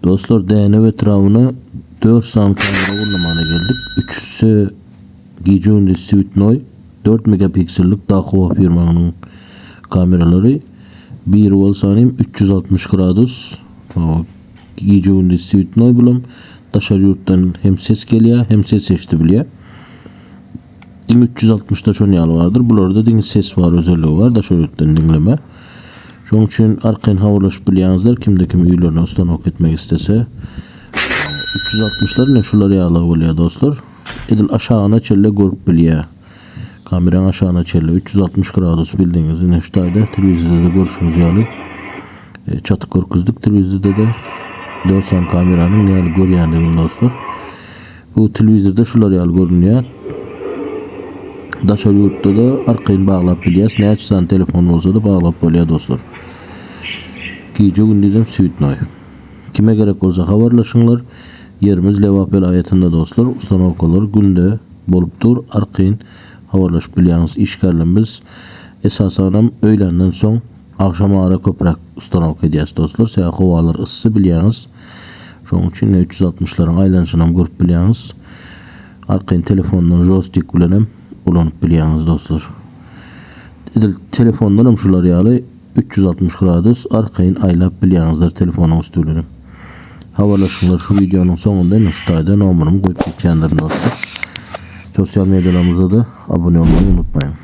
Dostlar Dänew etrabyna 4 sany kamera gurnamana geldik. Üçüsi gije-gündiz switnoý 4 megapiksellik Dahua firmanyň kameralary. Biri bolsa hem 360 gradus gije-gündiz switnoý bulam daşary ýurtdan hem ses gelýär, hem ses eşidibilýär. Diňe 360-da şon ýaly bardyr. Bularda diňe ses bar özelligi bar, daşary ýurtdan diňleme. Şonuň üçin arkaýyn habarlaşyp bilýäňizler, kimde kim öýlerine ustanowka etmek istese. 360-lar ine şular ýaly bolýar dostlar. Edil aşagyna çenli görüp bilýär. Kameraň aşagyna çenli 360 gradus bildiňiz. Ine şu taýda telewizorda-da görşüňiz ýaly e, çatyk görkezdik telewizorda-da 4 sany kameranyň näli görýändigini dostlar. Bu telewizorda şular ýaly görünýär. Daşary ýurtda-da arkaýyn baglap bilýäs. Näçe sany telefon bolsa-da baglap bolýar dostlar. Gije gündizem switnoý. Kime gerek bolsa habarlaşyňlar. Ýerimiz Lebap welaýatynda dostlar. Ustanowkalar günde bolup dur. Arkaýyn habarlaşyp bilýäňiz. Işgärlerimiz esasanam öýländen soň agşam ara köpräk ustanowka edýäs dostlar. Sebäbi howalar yssy bilýäňiz. Şonuň üçin 360-laryň aýlanyşynam görüp bilýäňiz. Arkaýyn telefondan jostik bilenem ulanyp bilýäňiz dostlar. Edil telefondanam şular ýaly 360 gradus arkaýyn aýlap bilýäňizler telefonyň üsti bilenem. Habarlaşyňlar şu wideonyň soňunda ine şu taýda nomerymy goýup geçýändirin dostlar. Sosial medialarymyza-da abone bolmagy unutmaýyň.